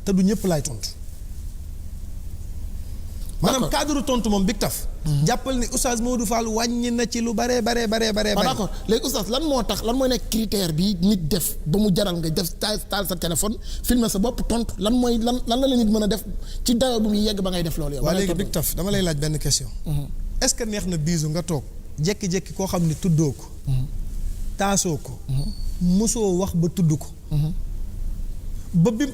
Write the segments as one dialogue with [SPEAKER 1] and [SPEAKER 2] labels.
[SPEAKER 1] te du ñëpp laay tontu. maanaam cadre tontu moom big taf. jàppal ni oustaz Modou Fall wàññi na ci lu baree.
[SPEAKER 2] d'accord léegi oustaz lan mooy nekk critère bi nit def ba mu jaral nga def taal sa téléphone filmer sa bopp tontu lan la nit mën a def ci dayoo bu muy yegg ba ngay def loolu yow.
[SPEAKER 1] waaw léegi big taf dama lay laaj benn question. est-ce que neex na biisu nga toog jékki-jékki koo xam ni tuddoo ko. taasoo ko. mosoo wax ba tudd ko.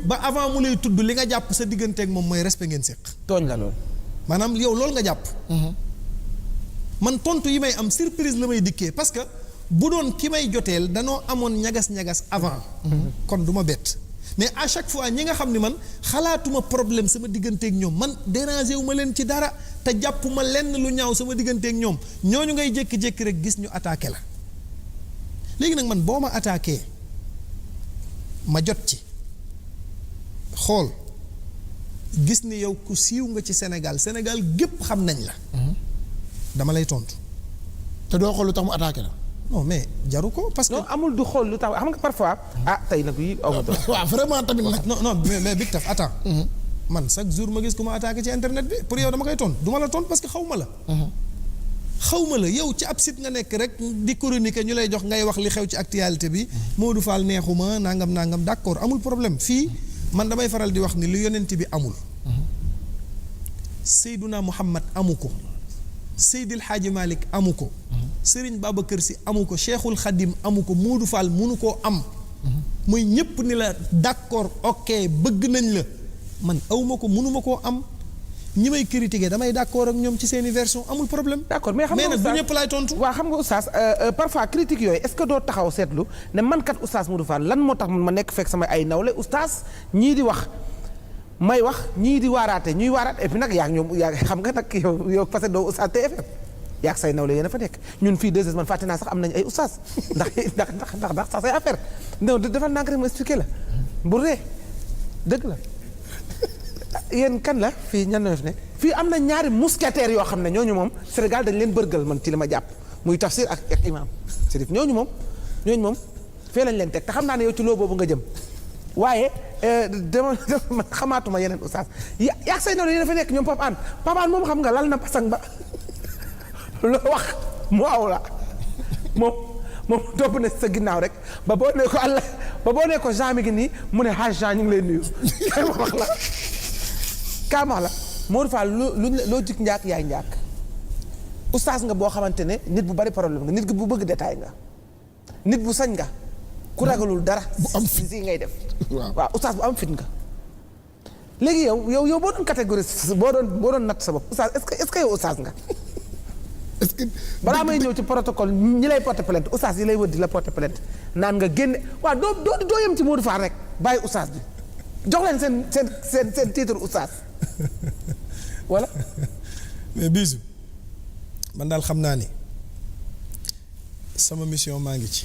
[SPEAKER 1] ba avant mu lay tudd li nga jàpp sa digganteeg moom mooy respect ngeen séq.
[SPEAKER 3] tooñ la loolu.
[SPEAKER 1] maanaam yow loolu nga jàpp. man tontu yi may am surprise la may dikkee parce que bu doon ki may joteel danoo amoon ñagas-ñagas avant. kon du ma bett mais à chaque fois ñi nga xam ni man xalaatuma problème sama digganteeg ñoom man déranger wu ma leen ci dara te jàppuma lenn lu ñaaw sama digganteeg ñoom ñooñu ngay jékki-jékki rek gis ñu attaqué la léegi nag man boo ma attaqué ma jot ci xool. gis ni yow ku siiw nga ci Sénégal gépp xam nañ la. dama lay tontu.
[SPEAKER 2] te doo xool lu tax mu attaqué la.
[SPEAKER 1] non mais jaru ko parce que.
[SPEAKER 3] non amul du xool lu tax xam nga parfois. tey nag yi
[SPEAKER 2] waaw vraiment tamit nag.
[SPEAKER 1] non mais big taf attends. man chaque jour ma gis ku ma attaqué ci internet bi pour yow dama koy tontu du ma la tontu parce que xaw ma la. xaw ma la yow ci ab site nga nekk rek di chronique ñu lay jox ngay wax li xew ci actualité bi. Modou Fall neexuma nangam d'accord amul problème fii. man damay faral di wax ni lu yonent bi amul. Seyduna Muhammad amu ko. Seydil Hadji Malick amu ko. Serigne Babacar Sy amu ko Cheikhul Khadim amu ko Modou Fall munu koo am. muy ñëpp ni la d'accord ok bëgg nañ la man awma ko munuma koo am ñi may critiquer damay d'accord ak ñoom ci seeni version amul problème.
[SPEAKER 3] d'accord mais xam nga
[SPEAKER 1] nag du ñëpp laay tontu.
[SPEAKER 3] waaw xam nga oustaz parfois critique yooyu est-ce que doo taxaw seetlu ne man kat oustaz Modou Fall lan moo tax man ma nekk fekk sama ay nawle oustaz ñii di wax may wax ñii di waaraate ñuy waaraat et puis nag yaa ngi ñoom yaa xam nga nag yow parce que doo oustaz TFM yaa ngi say nawle yéen a fa nekk ñun fii 2S man fàtte naa sax am nañu ay oustaz ndax sax say affaire non defal naa ko rek ma expliqué la bu ree dëgg la. yéen kan la fii ñan ñoo fi nekk fii am na ñaari mousquetaires yoo xam ne ñooñu moom Sénégal dañ leen bërgal man ci li ma jàpp muy tafsir ak imam Serif ñooñu moom fee lañ leen teg te xam naa ne yow ci loo boobu nga jëm waaye dama man xamaatuma yeneen oustaz yaa say noonu yéen a fa nekk ñoom Pape An moom xam nga lal na pasang ba loo wax mu aw la moom topp na sa ginnaaw rek ba boo ne ko Allah ba boo ne ko Jean mi ngi nii mu ne Jean ñu ngi lay nuyu kay ma wax la kaamax la Modou Fall loo jik njaak yaay njaak oustaz nga boo xamante ne nit bu bari problème nga nit bu bëgg détail nga nit bu sañ nga ku ragalul dara bu am fit si ngay def waaw oustaz bu am fit nga léegi yow boo doon catégorie boo doon natt sa bopp oustaz est-ce que yow oustaz nga est-ce que balaa may ñëw ci protocole ñi lay porter plainte oustaz yi lay wër di la porter plainte naan nga génne waaw doo yem ci Modou Fall rek bàyyi oustaz bi jox leen seen titre oustaz voilà.
[SPEAKER 1] mais bisu man daal xam naa ni sama mission maa ngi ci.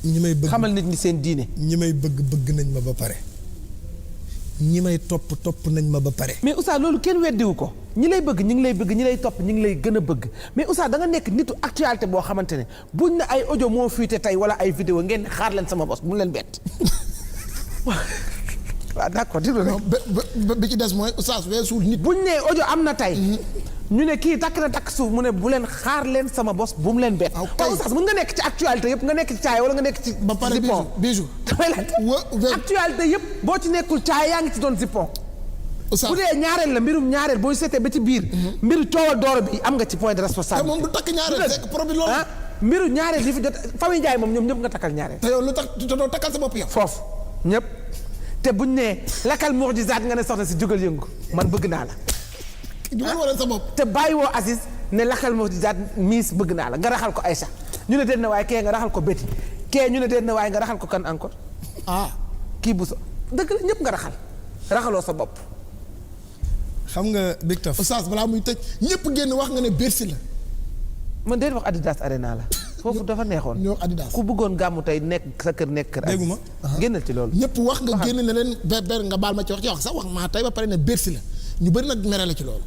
[SPEAKER 1] ñi may bëgg
[SPEAKER 3] xamal nit ñi seen diine.
[SPEAKER 1] ñi may bëgg nañ ma ba pare. ñi may topp nañ ma ba pare.
[SPEAKER 3] mais oustaz loolu kenn weddiwu ko ñi lay bëgg ñi ngi lay bëgg ñi lay topp ñi ngi lay gën a bëgg mais oustaz da nga nekk nitu actualité boo xamante ne buñ ne ay audio moo fuité tey wala ay vidéo ngeen xaar leen sama bos bu mu leen bett. waaw d'accord
[SPEAKER 2] bi ci des mooy oustaz weesul nit.
[SPEAKER 3] buñ nee audio am na tey. ñu ne kii takk suuf mu ne bu leen xaar leen sama bos bu mu leen bett. te oustaz mën nga nekk ci actualité yëpp nga nekk ci caay wala nga nekk ci.
[SPEAKER 2] ba pare bijou
[SPEAKER 3] damay laaj actualité yëpp boo ci nekkul caay yaa ngi ci doon zippon. bu dee ñaareel la mbirum ñaareel booy seetee ba ci biir. mbiru coowal dooro bi am nga ci point de responsabilité.
[SPEAKER 2] te moom du takk ñaareel fekk problème loolu.
[SPEAKER 3] mbiru ñaareel yi fi jot famille Ndiaye moom ñoom ñëpp nga takkal ñaareel.
[SPEAKER 2] te yow lu tax te doo takkal sa bopp yow.
[SPEAKER 3] foofu ñëpp te buñ nee lakkal mu'jizaat nga ne soxna si jógal yëngu man bëgg naa la.
[SPEAKER 2] jógal wala sa bopp.
[SPEAKER 3] te bàyyi woo Aziz ne lakkal mu'jizaat miis bëgg naa la nga raxal ko Aïcha ñu ne déet na waaye kee nga raxal ko Betty kee ñu ne déet na waaye nga raxal ko kan encore kii bu so dëgg la ñëpp nga raxaloo sa bopp.
[SPEAKER 1] xam nga Big Taf
[SPEAKER 2] oustaz balaa muy tëj ñëpp génn wax nga ne Bercy la.
[SPEAKER 3] man déet wax Adidas Arena la. foofu dafa neexoon
[SPEAKER 2] ñoo Adidas
[SPEAKER 3] ku bëggoon gàmmu tey nekk sa kër nekk kër.
[SPEAKER 1] dégguma
[SPEAKER 3] génnal ci loolu.
[SPEAKER 2] ñëpp wax nga génn ne leen ber nga baal ma ci wax sax wax maa tey ba pare ne Bercy la ñu bëri nag mere la ci loolu.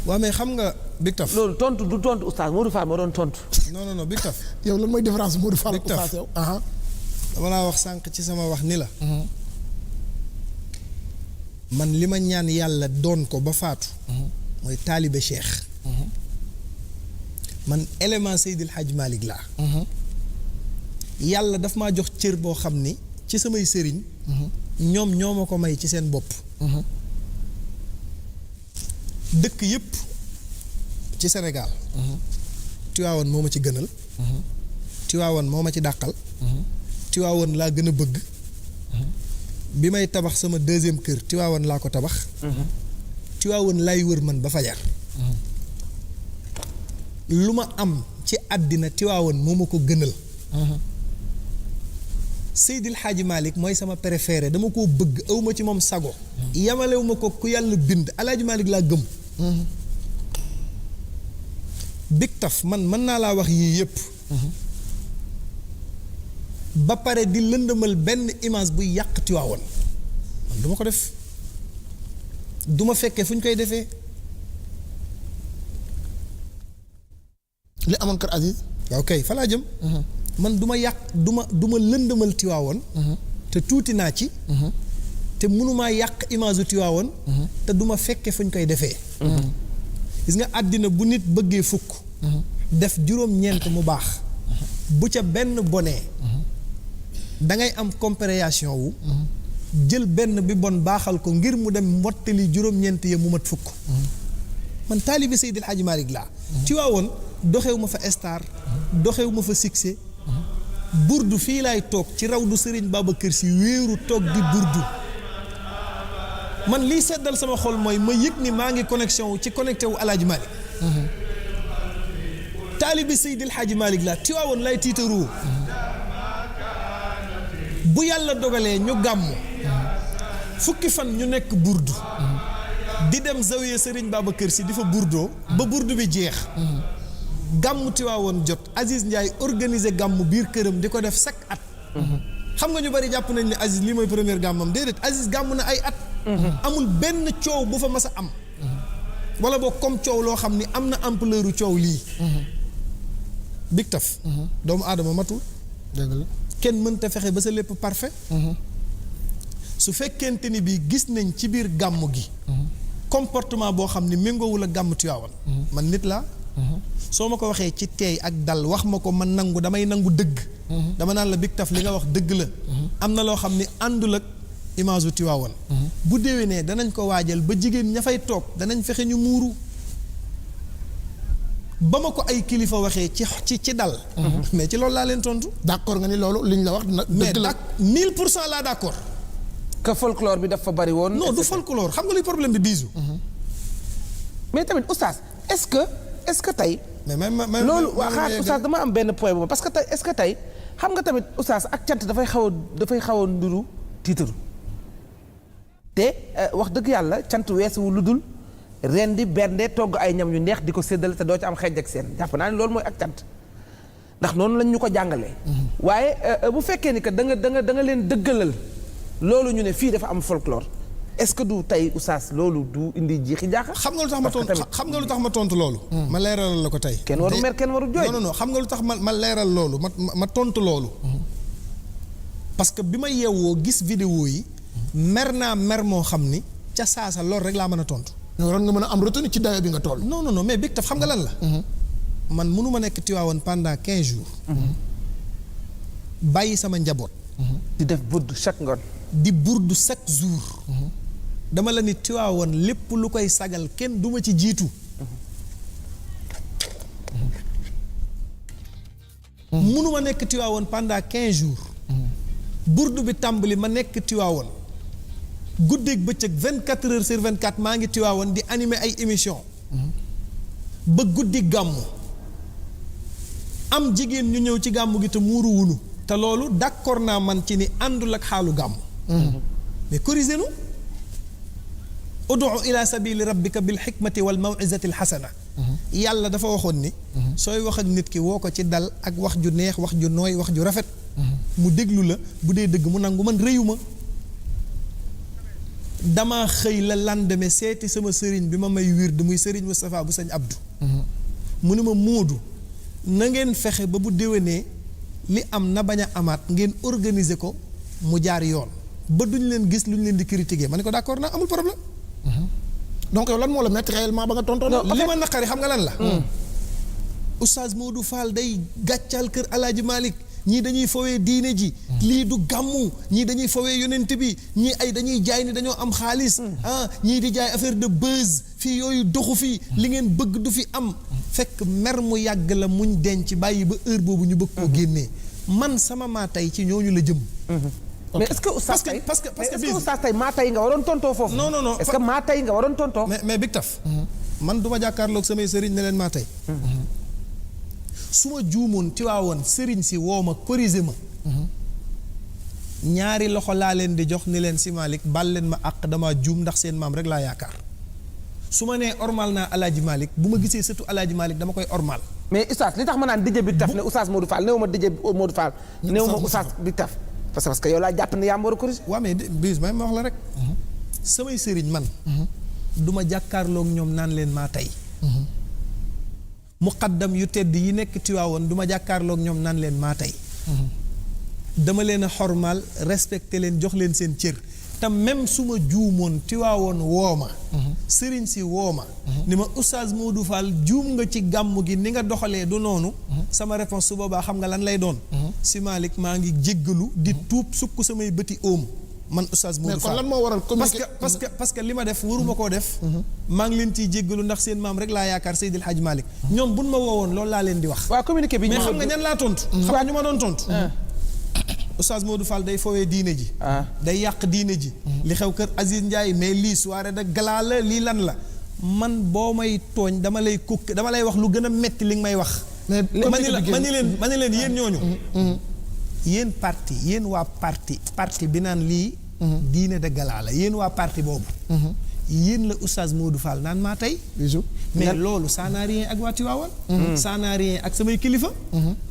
[SPEAKER 1] waaw mais xam nga Big Taf.
[SPEAKER 3] loolu tontu du tontu oustaz Modou Fall moo doon tontu.
[SPEAKER 1] non Big Taf.
[SPEAKER 2] yow lan mooy différence Modou Fall ak oustaz yow.
[SPEAKER 1] dama laa wax sànq ci sama wax ni la. man li ma ñaan yàlla doon ko ba faatu mooy taalibe cheikh man élément Seydil Hadj Malick laa yàlla daf maa jox cër boo xam ni ci samay sëriñ ñoom ñoo ma ko may ci seen bopp dëkk yépp ci Sénégal Tiwaawan moo ma ci gënal Tiwaawan moo ma ci dàqal Tiwaawan laa gën a bëgg bi may tabax sama deuxième kër Tiwaawan laa ko tabax Tiwaawan laay wër man ba fajar lu ma am ci àddina Tiwaawan moo ma ko gënal Seydil Hadji Malick mooy sama préféré dama koo bëgg awma ci moom sago yamalewu ma ko ku yàlla bind Alaaji Malick laa gëm Big Taf man mën naa laa wax yii yépp ba pare di lëndëmal benn image buy yàq Tiwaawan man du ma ko def du ma fekkee fu ñu koy defee
[SPEAKER 2] li amoon kër Aziz
[SPEAKER 1] waaw kay fa laa jëm man du ma yàq du ma lëndëmal Tiwaawan te tuuti naa ci te mënumaa yàq image u Tiwaawan te du ma fekke fu ñu koy defee gis nga àddina bu nit bëggee fukk def juróom-ñeent mu baax bu ca benn bonee da ngay am compréhension wu jël benn bi bon baaxal ko ngir mu dem mottali juróom-ñeent ya mu mat fukk man taalibe Seydil Hadji Malick laa Tiwaawan doxewu ma fa star doxewu ma fa succès burdu fii laay toog ci rawdu Serigne Babacar Sy wéeru toog di burdu man liy seddal sama xol mooy ma yëg ni maa ngi connexion wu ci connecté wu Alaaji Malick taalibi Seydil Hadji Malick laa Tiwaawan lay tiitaroo bu yàlla dogalee ñu gàmm fukki fan ñu nekk burdu di dem zawiya Serigne Babacar Sy di fa burdoo ba burdu bi jeex gàmm Tiwaawan jot Aziz Ndiaye organiser gàmm biir këram di ko def chaque at xam nga ñu bari jàpp nañ ne Aziz lii mooy première gàmmam déedéet Aziz gàmm na ay at amul benn coow bu fa mas a am wala boo comme coow loo xam ni am na ampleur u coow lii Big Taf doomu aadama matul
[SPEAKER 2] dëgg la
[SPEAKER 1] kenn mënta fexe ba sa lépp parfait su fekkente ni bii gis nañ ci biir gàmm gi comportement boo xam ni méngoowul a gàmm Tiwaawan man nit laa soo ma ko waxee ci teey ak dal wax ma ko man nangu damay nangu dëgg dama naan la Big Taf li nga wax dëgg la am na loo xam ni àndul ak image u Tiwaawan bu déwénee danañ ko waajal ba jigéen ña fay toog danañ fexe ñu muuru ba ma ko ay kilifa waxee ci dal mais ci loolu laa leen tontu
[SPEAKER 2] d'accord nga ni loolu liñ la wax dëgg la
[SPEAKER 1] 1000% laa d'accord
[SPEAKER 3] que folklore bi dafa bari woon.
[SPEAKER 1] non du folklore xam nga luy problème bi bisu
[SPEAKER 3] mais tamit oustaz est-ce que tey.
[SPEAKER 1] mais
[SPEAKER 3] loolu waa xaar oustaz dama am benn point boobu parce que tey est-ce que tey xam nga tamit oustaz ak cant dafay xaw a nduru tiitaru te wax dëgg yàlla cant weesuwu lu dul ren di bernde togg ay ñam yu neex di ko séddale te doo ci am xeej ak seen jàpp naa ne loolu mooy ak cant ndax noonu lañ ñu ko jàngalee. waaye bu fekkee ni que da nga leen dëggalal loolu ñu ne fii dafa am folklore est-ce que du tey oustaz loolu du indi jiixi jaaxa.
[SPEAKER 1] xam nga lu tax ma tontu loolu. ma leeralal la ko tey.
[SPEAKER 3] kenn waru mer kenn waru jooy.
[SPEAKER 1] non xam nga lu tax ma leeral loolu ma tontu loolu. parce que bi ma yeewoo gis vidéo yi. mer naa mer moo xam ni ca saasa loolu rek laa mën a tontu.
[SPEAKER 2] waroon nga mën a am retenu ci dayo bi nga toll.
[SPEAKER 1] non mais Big Taf xam nga lan la. man mënu ma nekk Tiwaawan pendant 15 jours. bàyyi sama njaboot.
[SPEAKER 3] di def burdu chaque ngoon.
[SPEAKER 1] di burdu chaque jour. dama la ni Tiwaawan lépp lu koy sagal kenn du ma ci jiitu. mënu ma nekk Tiwaawan pendant 15 jours. burdu bi tàmbali ma nekk Tiwaawan. guddeeg bëccëg 24 heures sur 24 maa ngi Tiwaawan di animer ay émission ba guddi gàmmu am jigéen ñu ñëw ci gàmmu gi te muuru wunu te loolu d'accord naa man ci ni àndul ak xaalu gàmmu mais corrigez nous ud'u ila sabili rabbika bil hikmati wal maw'izati al hasana yàlla dafa waxoon ni sooy wax ak nit ki woo ko ci dal ak wax ju neex wax ju nooy wax ju rafet mu déglu la bu dee dëgg mu nangu man rëyuma dama xëy la lendemain seeti sama sëriñ bi ma may wird muy sëriñ Moustapha bu sëñ Abdou mu ne ma Moodu na ngeen fexe ba bu déwénee li am na bañ a amaat ngeen organiser ko mu jaar yoon ba duñ leen gis luñ leen di critiquer ma ne ko d'accord naa amul problème.
[SPEAKER 2] donc yow lan moo la métti réellement ba nga tontoon.
[SPEAKER 1] li ma naqari xam nga lan la. Oustaz Modou Fall day gàccal kër Alaaji Malick ñii dañuy fowee diine ji. lii du gàmmu ñii dañuy fowee yonent bi ñii ay dañuy jaay ni dañoo am xaalis. ñii di jaay affaire de buzz fii yooyu doxu fii li ngeen bëgg du fi am. fekk mer mu yàgg la muñ denc bàyyi ba heure boobu ñu bëgg koo génnee man sama maa tey ci ñooñu la jëm.
[SPEAKER 3] mais est-ce que Oustaz tey
[SPEAKER 1] parce que
[SPEAKER 3] est-ce que Oustaz tey maa tey nga waroon tontoo foofu.
[SPEAKER 1] non
[SPEAKER 3] est-ce que maa tey nga waroon tontoo.
[SPEAKER 1] mais Big Taf. man du ma jàkkaarloog samay sëriñ ne leen maa tey. su ma juumoon Tiwaawoon sëriñ si woo ma corriger ma. ñaari loxo laa leen di jox ni leen si Malick bal leen ma àq dama juum ndax seen maam rek laa yaakaar su ma nee ormal naa Alaaji Malick bu ma gisee sëtu Alaaji Malick dama koy ormal.
[SPEAKER 3] mais Oustaz li tax ma naan DJ Big Taf ne Oustaz Modou Fall néew ma DJ Modou Fall. néew ma Oustaz Big Taf. parce que yow laa jàpp ne yaa ma war a corriger.
[SPEAKER 1] waaw mais bis ma wax la rek. samay sëriñ man. du ma jàkkaarloog ñoom naan leen maa tey. muqaddam yu tedd yi nekk Tiwaawoon du ma jàkkaarloog ñoom naan leen maa tey. dama leen a xormaal respecté leen jox leen seen cër. te même su ma juumoon Tiwaawoon woo ma. sëriñ si woo ma. ni ma Oustaz Modou Fall juum nga ci gàmm gi ni nga doxalee du noonu. sama réponse su boobaa xam nga lan lay doon. si Malick maa ngi jéggalu di tuub sukk samay bëti oom. man Oustaz Modou Fall
[SPEAKER 2] mais kon lan moo waral communiqué
[SPEAKER 1] parce que li ma def waruma koo def. maa ngi leen ciy jéggalu ndax seen maam rek laa yaakaar Seydil Hadj Malick. ñoom buñ ma woowoon loolu laa leen di wax.
[SPEAKER 3] waaw communiqué bi
[SPEAKER 1] mais xam nga ñan laa tontu. xam nga ñu ma doon tontu. Oustaz Modou Fall day fowee diine ji. day yàq diine ji. li xew kër Aziz Ndiaye mais lii soirée de gala la lii lan la. man boo may tooñ dama lay kukk dama lay wax lu gën a metti li nga may wax. mais ma ni leen yéen ñooñu. yéen parti yéen waa parti bi naan lii. diine de gala la yéen waa parti boobu. yéen la Oustaz Modou Fall naan maa tey. mais loolu ça n'a rien ak waa Tiwaawan. ça n'a rien ak samay kilifa.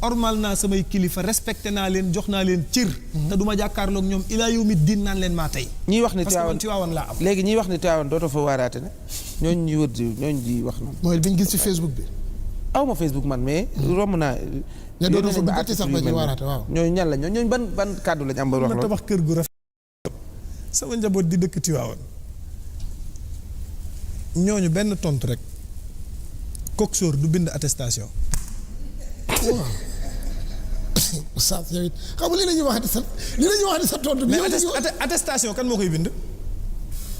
[SPEAKER 1] ormal naa samay kilifa respecté naa leen jox naa leen cër. te du ma jàkkaarloog ñoom ilaa yawmi diin naan leen maa tey.
[SPEAKER 3] ñiy wax ni
[SPEAKER 1] parce que man Tiwaawan laa am.
[SPEAKER 3] léegi ñiy wax ni Tiwaawan dootoo fa waaraate ne ñooñu ñuy wër ñooñu di wax noonu.
[SPEAKER 2] mooy bi ñu gis ci Facebook bi.
[SPEAKER 3] aw ma Facebook man mais. romb naa.
[SPEAKER 2] ne dootoo fa duggati sax ba ñu waaraate waaw.
[SPEAKER 3] ñooñu ñan la ñooñu ban kàddu lañ am ba wax
[SPEAKER 1] ma tabax kër gu rafet. sama njaboot di dëkk Tiwaawan. ñooñu benn tontu rek coxeur du bind attestation.
[SPEAKER 2] waaw. Oustaz yow it xam nga li la ñuy wax sa tontu.
[SPEAKER 1] mais attestation kan moo koy bind.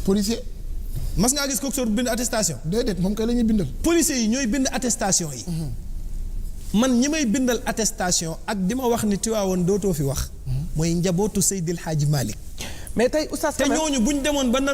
[SPEAKER 2] policier.
[SPEAKER 1] mas ngaa gis coxeur bu bind attestation.
[SPEAKER 2] déedéet moom kay la ñuy bindal.
[SPEAKER 1] policiers yi ñooy bind attestation yi. man ñi may bindal attestation ak di ma wax ni Tiwaawoon dootoo fi wax. mooy njabootu Seydil Hadji Malick.
[SPEAKER 3] mais tey Oustaz
[SPEAKER 1] te ñooñu buñ demoon ba nar